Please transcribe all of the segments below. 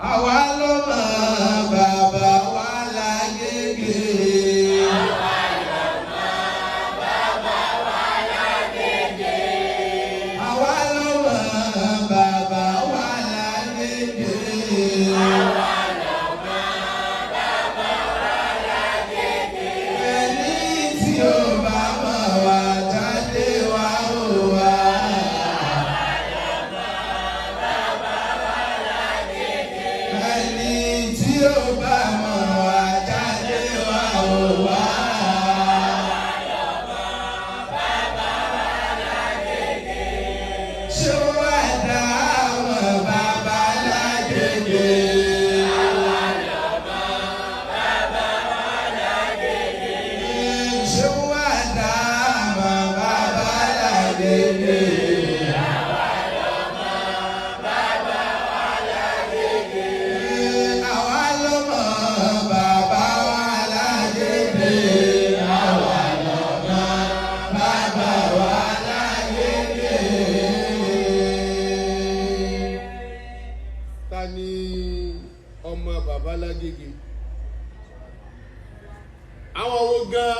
Àwa ló mọ bàbá wa lágége. Àwa ló mọ bàbá wa lágége. Ẹni tí ó bá mọ̀ wá jáde wá ó wá. Ẹni tí ó bá mọ̀ wá jáde wá ó wá. Ṣé wàá dá àwọn bàbá lágége? Ṣé wàá dá àwọn bàbá lágége? Àwa ló mọ bàbá wa lágége. Àwa ló mọ bàbá wa lágége. Ta ni ọmọ bàbá lágége? Àwọn wo gan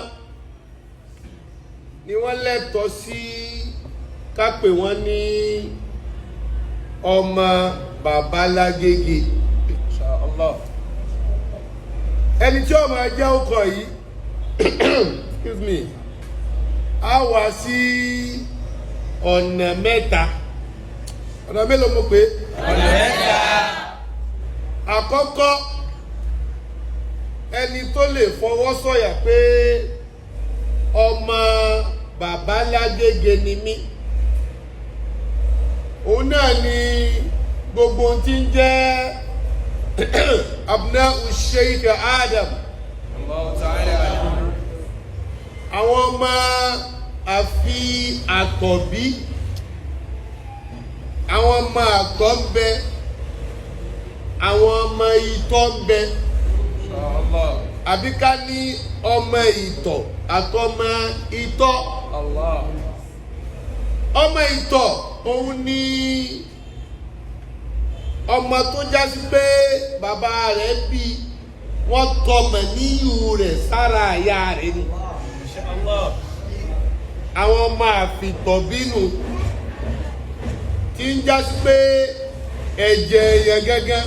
ni wọ́n lẹ́tọ̀ọ́ sí ká pè wọ́n ní ọmọ bàbá lágége? Inshallah. Ẹni tí ọmọ ẹjẹ́ ọkọ̀ yìí, excuse me, á wá sí ọ̀nà mẹ́ta. Ọ̀nà mélòó mo pè é? Ọ̀nà mẹ́ta. Àkọ́kọ́, ẹni tó lè fọwọ́ sọ̀yà pé ọmọ bàbá lágége ni mí, òun náà ni gbogbo ohun tí ń jẹ́ abna'u Sheikh Adam, Allahu ta'ala. àwọn ọmọ àfi àtọ̀bí. Àwọn ọmọ àtọ̀ ń bẹ, àwọn ọmọ ìtọ̀ ń bẹ. Inshallah. Àbí ká ní ọmọ ìtọ̀ àtọmọ ìtọ̀. Allah. Ọmọ ìtọ̀, òun ni ọmọ tó jásí pé bàbá rẹ̀ bí wọ́n tọmọ níyù rẹ̀ sára àyà rẹ̀ ni. Inshallah. Àwọn ọmọ àfìtọ̀bínú tí ń jásí pé ẹ̀jẹ̀ èèyàn gángan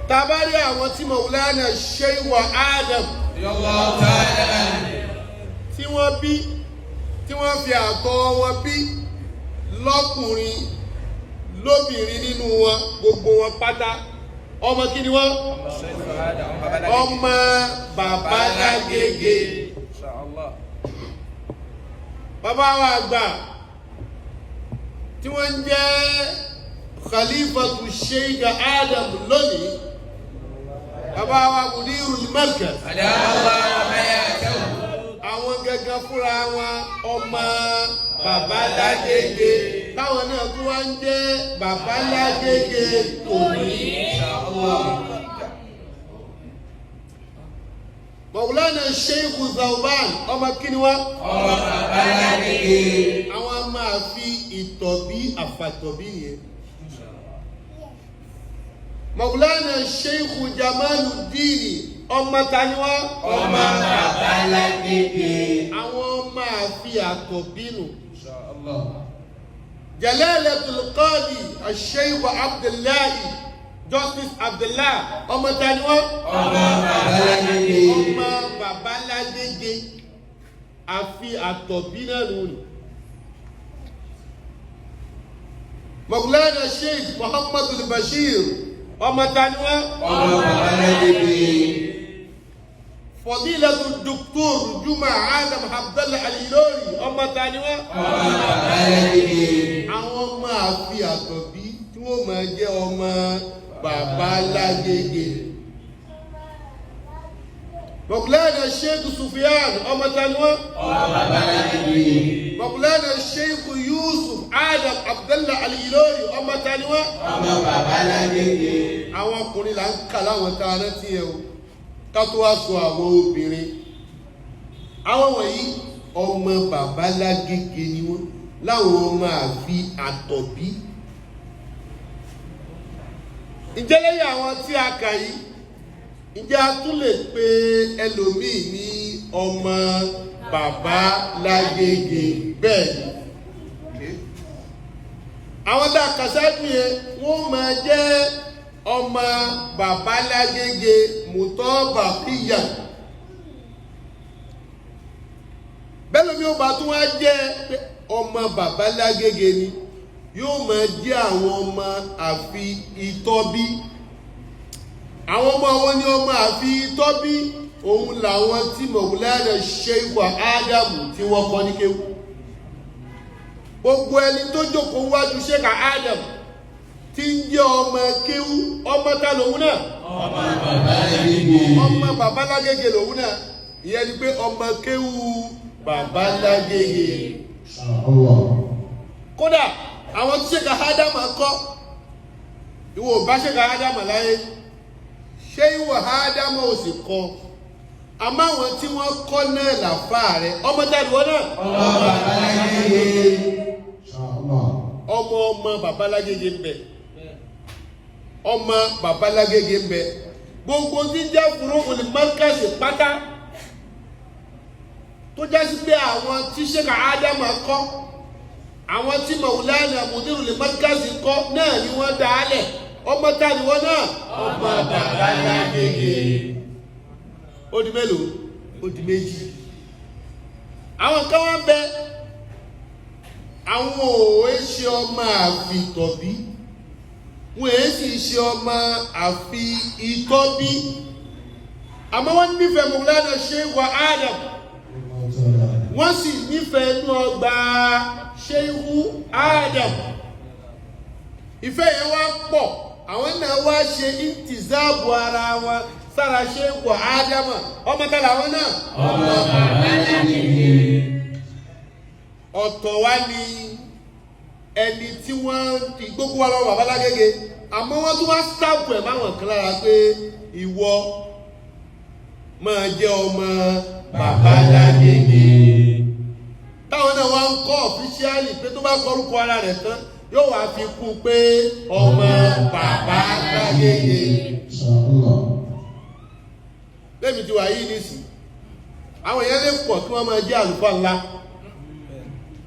tabari, àwọn tí Mawlana Sheikh Adam Allahu ta'ala. tí wọ́n bí, tí wọ́n fi àtọ̀ wọn bí lọ́kùnrin lóbìnrin nínú wọn, gbogbo wọn pátá, ọmọ kí ni wọ́n? Sheikh Adam, bàbá lágége. Ọmọ bàbá lágége. Inshallah. Bàbá wa àgbà tí wọ́n ń jẹ́ Khalifatu Sheikh Adam lónìí, bàbá wa Mudirul Markaz, Adama Allahu hayatahu. àwọn gangan fúnra wọn, ọmọ bàbá lágége, táwọn náà tún wá ń jẹ́ bàbá lágége tòní. Inshallah. Mawlana Sheikh Zawban, ọmọ kí ni wọ́n? Ọmọ bàbá lágége. Àwọn máa fi ìtọ̀bí àfàtọ̀bí yẹn. Mawlana Sheikh Jamaluddin, ọmọ ta ni wọ́n? Ọmọ bàbá lágége. Àwọn máa fi àtọ̀bí nù. Inshallah. Jalalatul Qadi Sheikh Abdullahi, Justice Abdullahi, ọmọ ta ni wọ́n? Ọmọ bàbá lágége. Ọmọ bàbá lágége, àfi àtọ̀bí náà nù ni. Mawlana Sheikh Muhammadu Bashir, ọmọ ta ni wọ́n? Ọmọ bàbá lágége. Fadilatu Doctor Juma Adam Abdallah Al-Ilori, ọmọ ta ni wọ́n? Ọmọ bàbá lágége. Àwọn ọmọ àfi àtọ̀bí tí wọ́n máa jẹ́ ọmọ bàbá lágége. Mawlana Sheikh Sufyan, ọmọ ta ni wọ́n? Ọmọ bàbá lágége. Mawlana Sheikh Yusuf Adam Abdallah Al-Ilori, ọmọ ta ni wọ́n? Ọmọ bàbá lágége. Àwọn ọkùnrin là ń kà láwọn tá a rántí ẹ o, ká tó wá sọ àwọn obìnrin. Àwọn wọ̀nyí, ọmọ bàbá lágége ni wọ́n, láwọn ọmọ àfi àtọ̀bí. Ǹjẹ́ lẹ́yìn àwọn tí a kà yìí, ǹjẹ́ a tún lè pe ẹlòmíì ní ọmọ bàbá Lágége? Bẹ́ẹ̀ ni, àwọn tá a kà sáájú yẹn, wọ́n máa jẹ́ ọmọ bàbá Lágége mùtọ́ bàkíyà. Bẹ́ẹ̀ lómi ó bá tún wá jẹ́ pé ọmọ bàbá Lágége ni, yóò máa jẹ́ àwọn ọmọ àfi ìtọ́bí. Àwọn ọmọ wọn ni ọmọ àfi ìtọ́bí? Òun làwọn tí Mọ̀wúlánà Ṣéwà Ádámù tí wọ́n kọ́ ní kéwú. Gbogbo ẹni tó jókòó wájú Ṣéka Ádámù tí ń jẹ́ ọmọ kéwú, ọmọ ta lòun náà? Ọmọ bàbá Lágége. Ọmọ bàbá Lágége lòun náà. Ìyẹn ni pé ọmọ kéwú bàbá Lágége. Kódà àwọn tí Ṣéka Ádámù kọ́, ìwọ ò bá Ṣéka Ádámù láyé, ṣé ìwọ Ádámù ò sì kọ́? Àmọ́ àwọn tí wọ́n kọ́ náà làfà rẹ̀. Ọmọ jáde wọ́n náà? Ọmọ bàbá Lágége. Ọmọ ọmọ bàbá Lágége ń bẹ, ọmọ bàbá Lágége ń bẹ. Gbogbo tí ń jẹ́ fúró olùmọ́kàsì pátá tó jásí pé àwọn tí Ṣéka Ádámù kọ́, àwọn tí Mọ̀wúlánà Mùdírù lè mọ́kàsì kọ́ náà ni wọ́n dá a lẹ̀. Ọmọ ta ni wọ́n náà? Ọmọ bàbá Lágége. Ó di mélòó? Ó di méjì. Àwọn kan wọ́n bẹ, àwọn òwe ṣe ọmọ àfitọ̀bí, wọn èé sì ṣe ọmọ àfi ìtọ́bí, àmọ́ wọ́n nífẹ̀ẹ́ Mọ̀wúlánà Ṣéwà Ádámù, wọ́n sì nífẹ̀ẹ́ inú ọgbà Ṣéwù Ádámù. Ìfẹ́ yẹn wá pọ̀, àwọn náà wá ṣe ìntìzáàbù ara wọn sára Ṣéwù Ádámù. Ọmọ ta làwọn náà? Ọmọ bàbá Lágége. Ọ̀tọ̀ wá ní ẹni tí wọ́n ti gbogbo wa lọ́wọ́ bàbá Lágége, àmọ́ wọ́n tún wá sáàpù ẹ̀ máwọn kan lára pé ìwọ máa jẹ́ ọmọ bàbá Lágége. Táwọn náà wá ń kọ́ officially pé tó bá kọrúkọ ara rẹ̀ tán, yóò wá fi kún pé ọmọ bàbá Lágége. Lẹ́mi tí wà yìí nísì, àwọn èèyàn lè pọ̀ kí wọ́n máa jẹ́ àlùfáà ńlá.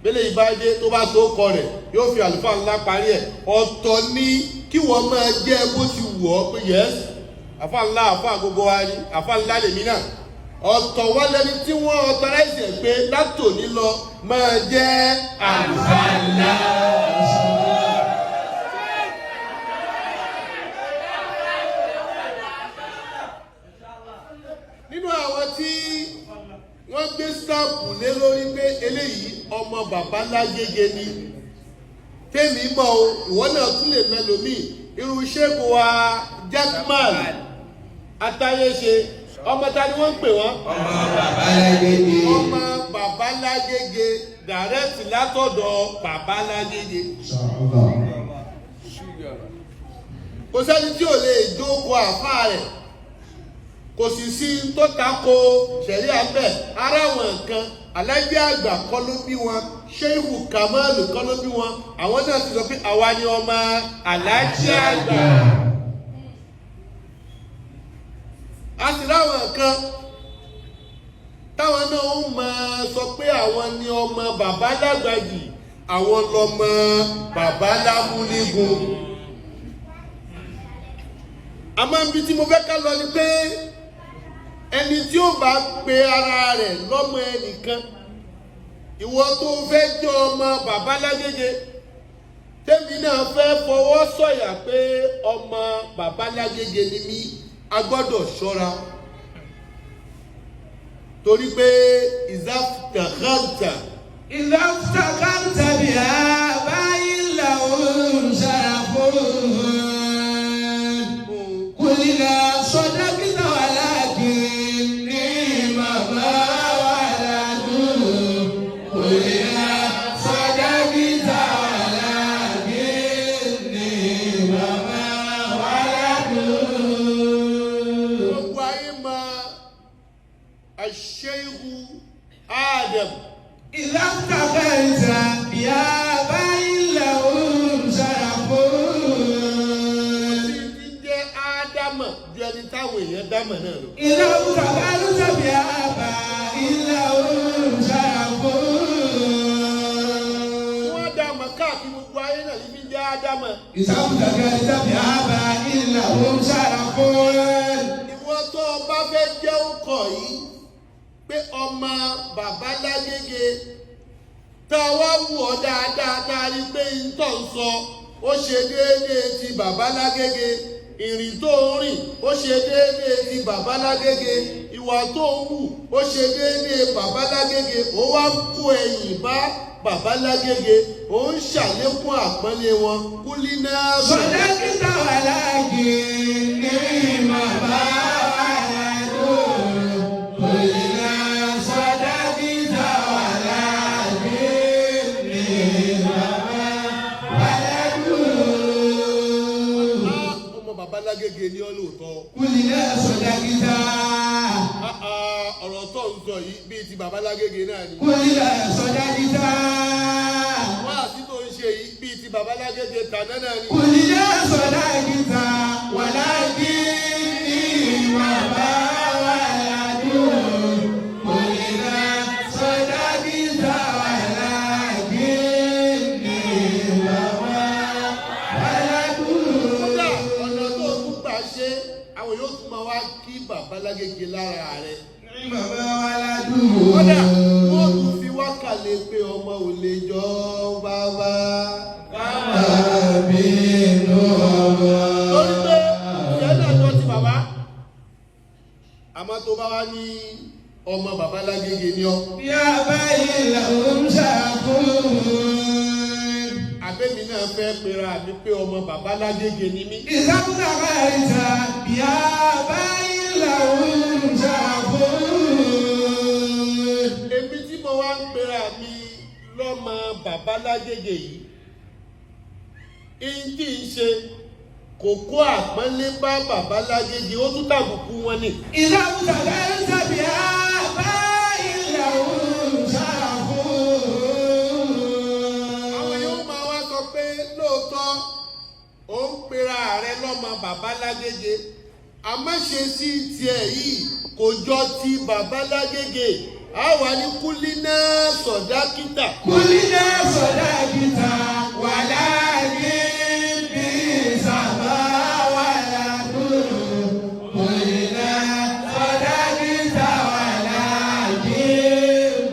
Bẹ́lẹ̀ ìbájé tó bá so kọ rẹ̀, yóò fi àlùfáà ńlá parí ẹ̀. Ọ̀tọ̀ ni kí wọ́n máa jẹ́ bó ti wù ọ́ pé yẹ́s, àfáà ńlá, àfáà gbogbo wa ni, àfáà ńlá lèmi náà. Ọ̀tọ̀ wá lẹni tí wọ́n authorize ẹ̀ pé látòní lọ máa jẹ́ àlùfáà ńlá. Nínú àwọn tí wọ́n gbé stamp lé lórí pé eléyìí ọmọ bàbá Lágége ni, tèmi mọ̀ o, ìwọ náà tún lè mẹlòmíì, irú ṣéèkù wa Jackman Atáyéṣe, ọmọ ta ni wọ́n ń pè wọ́n? Ọmọ bàbá Lágége. Ọmọ bàbá Lágége, direct látọ̀dọ̀ bàbá Lágége. Kò sẹ́ni tí ò lè jókòó àfáà rẹ̀, kò sì sí tó tako ṣẹ̀rí abẹ́ ara wọn nǹkan. Alájẹ àgbà kọ́ ló bí wọn, Ṣéhù Kamalu kọ́ ló bí wọn, àwọn náà ti sọ pé àwa ni ọmọ alájẹ àgbà. A sì ráwọn kan táwọn náà ń máa sọ pé àwọn ni ọmọ bàbá Lágbàjì, àwọn lọmọ bàbá Lámúnígun. Àmọ́ ibi tí mo fẹ́ ká lọ ni pé ẹni tí ó bá pe ara rẹ̀ lọ́mọ ẹnìkan, ìwọ tó fẹ́ jẹ́ ọmọ bàbá Lágége, tẹ́mi náà fẹ́ fọwọ́ sọ̀yà pé ọmọ bàbá Lágége ni mí, a gbọ́dọ̀ ṣọ́ra, torí pé ìzáfùtàkàǹtà. إذا افتخرت بآباء لهم شرف، قلنا صدقت ولكني ما ولد، قلنا صدقت ولكني ما ولد. Gbogbo ayé máa Àṣẹ́hù Adam. إذا افتخرت بآباء Ádámọ̀ náà lọ. إذا افتخرت بآبائهم شرف. Wọ́n dá mọ̀ káàkiri gbogbo ayé náà níbi jẹ́ Ádámọ̀. إذا افتخرت بآبائهم شرف. Ìwọ tó o bá fẹ́ jẹ́ ọkọ̀ yìí pé ọmọ bàbá Lágége, tá a wá wù ọ́ dáadáa, tá a rí pé n tó ń sọ ó ṣe déédéé ti bàbá Lágége, ìrìn tó ń rìn ó ṣe déédéé ti bàbá Lágége, ìwà tó ń wù ó ṣe déédéé bàbá Lágége, ó wá ń kó ẹ̀yìn bá bàbá Lágége, ó ń ṣàlékún àpọ́nlé wọn kúlí náà. صدقت ولكن ما بعد قلنا صدقت ولكن ما بعد. Ọmọ bàbá Lágége ni ọ́ lóòótọ́. قلنا صدقت. Ah, ah, ọ̀rọ̀ tó ń sọ yìí bíi ti bàbá Lágége náà ni. قلنا صدقت. Wáàsí tó ń ṣe yìí bíi ti bàbá Lágége tàná náà ni. قلنا صدقت ولكن ما بعد قلنا صدقت ولكن ما بعد. Kódà ọ̀nà tó tún gbà ṣe, àwọn yóò tún máa wá kí bàbá Lágége lára rẹ̀. Bàbá wa Kódà ládùúgbò. wọ́n tún fi wákàlẹ̀ pé ọmọ ò lè jọ bàbá. Bínú ọmọ. Torí pé ìyẹn náà jọ ti bàbá. Àmọ́ tó bá wá ní ọmọ bàbá Lágége ni ọ́. Yá báyìí lòun ṣàkóso. Àbẹ́mi náà fẹ́ pera mi pé ọmọ bàbá Lágége ni mí. إذا ابتغيت يا بين شافون. Èmi tí mo wá ń pera mi lọ́mọ bàbá Lágége yìí, ihun tí ń ṣe kò kó àpọ́nlé bá bàbá Lágége, ó tún tàbùkù wọn ni. إذا ابتغيت يا بين شافون. Àwọn yóò máa wá sọ pé lóòótọ́ ó ń pera rẹ lọ́mọ bàbá Lágége, àmọ́ ṣe sí tiẹ̀ yìí kò jọ ti bàbá Lágége. Àwa ní kúlínà sọ̀dákítà. كلنا صدقت ولكن بسما ولا كلنا صدقت ولكن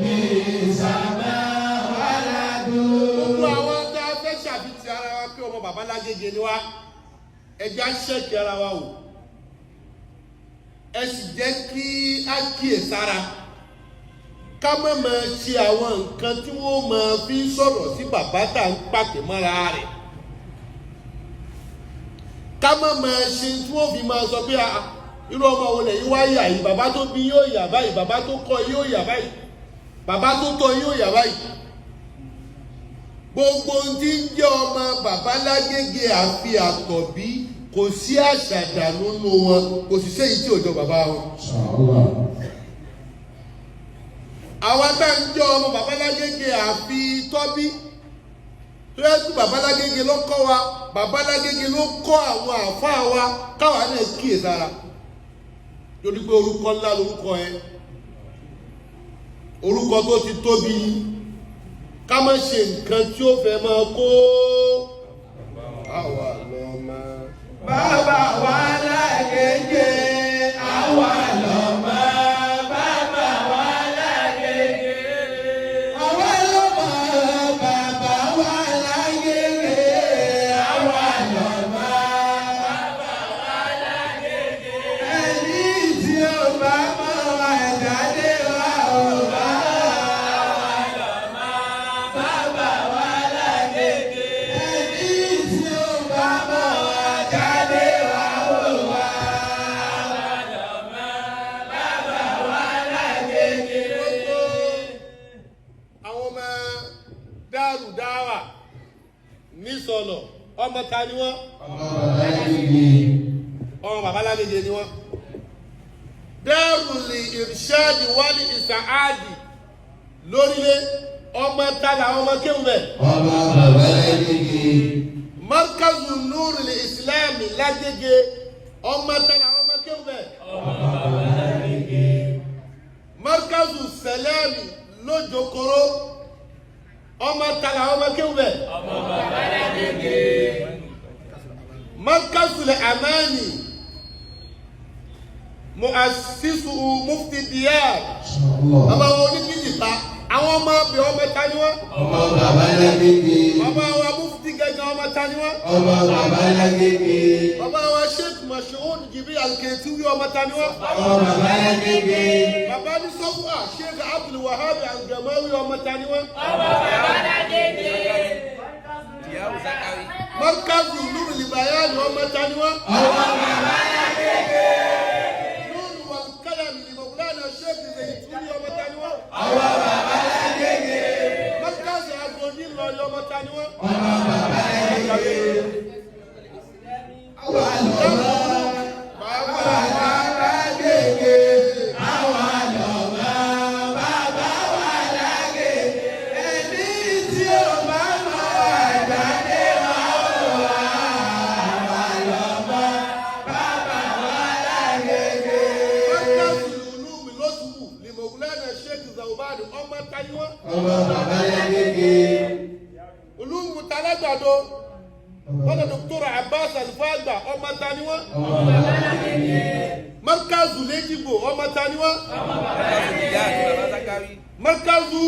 بسما ولا. Gbogbo àwọn tá a fẹ́ ṣàfihàn ara wa pé ọmọ bàbá Lágége ni wá, ẹjẹ́ á ṣẹ́ẹ̀kì ara wa wò, ẹ sì jẹ́ kí á kíyè sára, ká má máa ṣe àwọn nǹkan tí wọ́n máa fi sọ̀rọ̀ sí bàbá tá à ń pàpè mọ́ra rẹ̀, ká má máa ṣe tí wọ́n fi máa sọ pé, "Ah, irú ọmọ wo lẹ́yìn wá yà yìí? Bàbá tó bí yóò yà báyìí, bàbá tó kọ́ yóò yà báyìí, bàbá tó tọ́ yóò yà báyìí." Gbogbo ohun tí ń jẹ́ ọmọ bàbá Lágége àfi àtọ̀bí, kò sí àṣàdà nínú wọn, kò sì séyìí tí ò jọ bàbá wọn. Àwa tá ń jẹ́ ọmọ bàbá Lágége àfi tọ́bí tó yẹ kí bàbá Lágége ló kọ́ wa, bàbá Lágége ló kọ́ àwọn àáfàá wa, káwa náà kíyè sára, torí pé orúkọ ńlá lorúkọ yẹn, orúkọ tó ti tóbi, ká má ṣe nǹkan tí ó fẹ́ máa kó àwa lọ́mọ. Bàbá wa Lágége, àwa lọ́mọ. Bàbá wa Lágége. Àwa lọ́mọ bàbá wa Lágége, àwa lọ́mọ. Bàbá wa Lágége. Ẹni tí ó bá mọ̀ wá jáde wá ò bá. Àwa lọ́mọ bàbá wa Lágége. Ẹni tí ó bá mọ̀ wá jáde wá ò wá. Gbogbo àwọn ọmọ dáàrú dáwà nísọlọ, ọmọ ta ni wọ́n? Ọmọ bàbá Lágége ni wọ́n. Dáàrú lè irṣáàdì wálé ìsàáàdì lórílẹ̀, ọmọ ta làwọn ọmọ kéwù bẹ̀? Ọmọ bàbá Lágége. Markazu nuru lè ìsìlámì Lágége, ọmọ ta làwọn ọmọ kéwù bẹ̀? Ọmọ Salami lójókòrò, ọmọ tala ọmọ kéwù bẹ. Markazul Amani, mu'assisu Mufti Diyar, bàbá wọn oníkìjìta, àwọn ọmọ bẹ, ọmọ ta ni wọn? Ọmọ bàbá lágége. Bàbá wa Mufti gẹ́gẹ́, ọmọ ta ni wọn? Ọmọ bàbá lágége. Bàbá wa Sheikh Mashood Jibril Alketuwi, ọmọ ta ni wọn? Ọmọ bàbá lágége. Bàbá ní sọ́fúà Sheikh Abdul Wahab Al-Gamawi, ọmọ ta ni wọn? Markazu Nurul Bayan, ọmọ ta ni wọn? Ọmọ bàbá lágége. Nuru wal Qalam li Mawlana Sheikh Zaituni, ọmọ ta ni wọn? Ọmọ bàbá lágége. Markazu Agodi Ìlọrin, ọmọ ta ni wọn? Ọmọ bàbá lágége. Àwa lọ́mọ Bàbá bàbá lágége. Àwa lọ́mọ bàbá wa lágége. Ẹni tí ó bá mọ̀ àjáde wá ó wá. Àwa lọ́mọ bàbá wa lágége. Markazu Ulum Lọ́sùwù li Mawlana Sheikh Zawbani, ọmọ ta ni wọn? Ọmọ bàbá lágége. Ulum Talagbado lọ́dọ̀ Dr. Abbas Alfagba, ọmọ ta ni wọn? Ọmọ bàbá lágége. Markazu Lẹ́jìgbò, ọmọ ta ni wọn? Markazu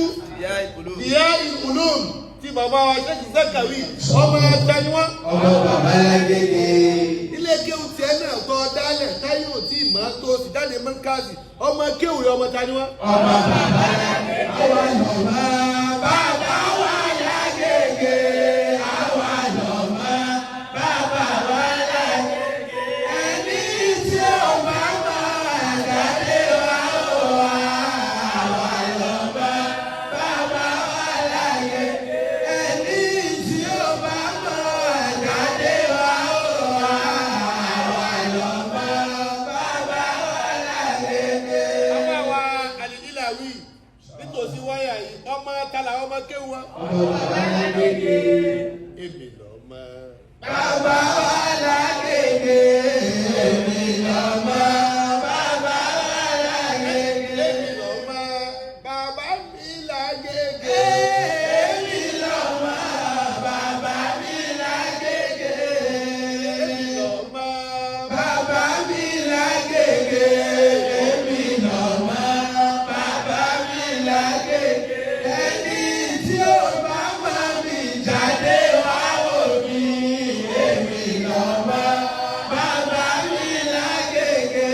Diya Ulum ti bàbá wa Sheikh Zakawi, ọmọ ta ni wọn? Ọmọ bàbá lágége. Ilé kéwù tiẹ̀ náà tọ́ dálẹ̀ táyé ò tí ì máa tó sì jáde Markazi, ọmọ kéwù rẹ̀, ọmọ ta ni wọn? Ọmọ bàbá lágége. Àwa lọ́mọ bàbá wa lágége. Àwa lọ́mọ bàbá wa lágége. Ẹni tí ó bá mọ̀ àjáde wá ó wá. Àwa lọ́mọ bàbá wa lágége. Ẹni tí ó bá mọ̀ àjáde wá ó wá. Àwa lọ́mọ bàbá wa lágége. Bàbá wa Al-Ilawi nítòsí wáyà yìí, ọmọ ta làwọn ọmọ kéwù wa? Ọmọ bàbá lágége. Èmi lọ́mọ. Bàbá wa lágége. Èmi lọ́mọ. Bàbá wa lágége. Èmi lọ́mọ. Bàbá mi lágége. Èmi lọ́mọ. Bàbá mi lágége. Èmi lọ́mọ. Bàbá mi lágége. Èmi lọ́mọ. Bàbá mi lágége. Ẹni tí ó bá mọ̀ mí jáde wá wò mí. Èmi lọ́mọ. Bàbá mi lágége.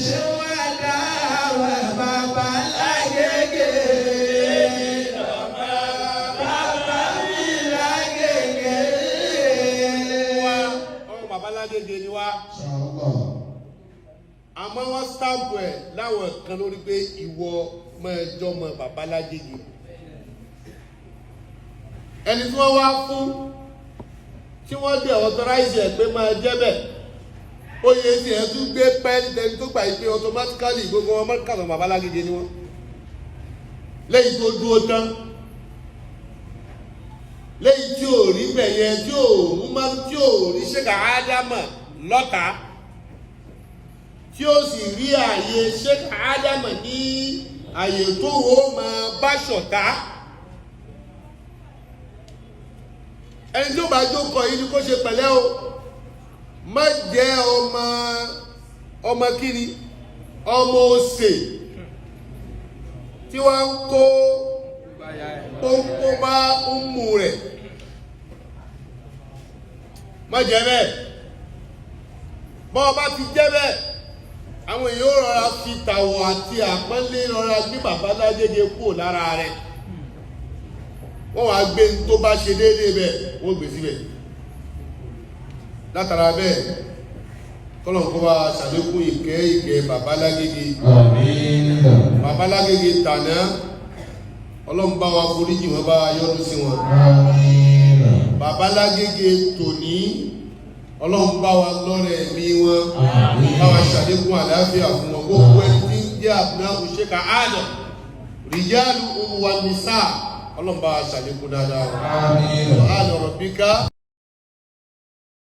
Ṣé wàá dá àwọn bàbá lágége? Bàbá mi lágége. Wa ọmọ bàbá lágége ni wa, àmọ́ wọ́n stamp ẹ̀ láwọn kan lórí pé ìwọ máa jọmọ bàbá lágége. Ẹni tí wọ́n wá fún, tí wọ́n dẹ̀ authorize ẹ̀ pé máa jẹ́ bẹ́ẹ̀, oyè tí ẹ̀ tún gbé pẹ́ẹ́lí tẹni tó gbà yìí pé automatically gbogbo wọn mọ́kànlá bàbá lágége ni wọ́n. Lẹ́yìn tó dúró tán, lẹ́yìn tí ò rí bẹ̀yẹn, tí ò mú má, tí ò rí Ṣèkà Ádámà lọ́ta, tí ó sì rí ààyè Ṣèkà Ádámà ní ààyè tó wò máa bá ṣọ̀tá. Ẹni tí ó bá jókòó yìí ni kó ṣe pẹ̀lẹ́ o. Má jẹ́ ọmọ ọmọ kíni, ọmọ òsè tí wọ́n ń kó pọ́npọ́n bá ń mú rẹ̀. Má jẹ́ bẹ́ẹ̀. Bọ́ ọ bá ti jẹ́ bẹ́ẹ̀, àwọn èèyàn ó rọra fi tàwọ̀ àti àpọ́nlé rọra gbé bàbá lágége kúrò lára rẹ̀. Wọ́n wàá gbé ní tó bá ṣe déédéé bẹ́ẹ̀, wọ́n gbé síbẹ̀. Látara bẹ́ẹ̀, kọ́lọ̀ kó bá ṣàlékún ìkẹ́ ìkẹ́ bàbá lágége. Àmín. Bàbá lágége tàná, Ọlọ́run bá wa foríjì wọn, bá wa yọ́nú sí wọn. Àmín. Bàbá lágége tòní, Ọlọ́run bá wa lọ́rẹ̀ ẹ̀mí wọn, Àmín. bá wa ṣàlékún àlàáfíà fún wọn. Gbogbo ẹni tí ń jẹ́ àbúrò ṣèkà Adam rìjálù wa nìsá, Ọlọ́run bá wa ṣàlékún dáadáa wọn. Àmín. Subhana rabbika.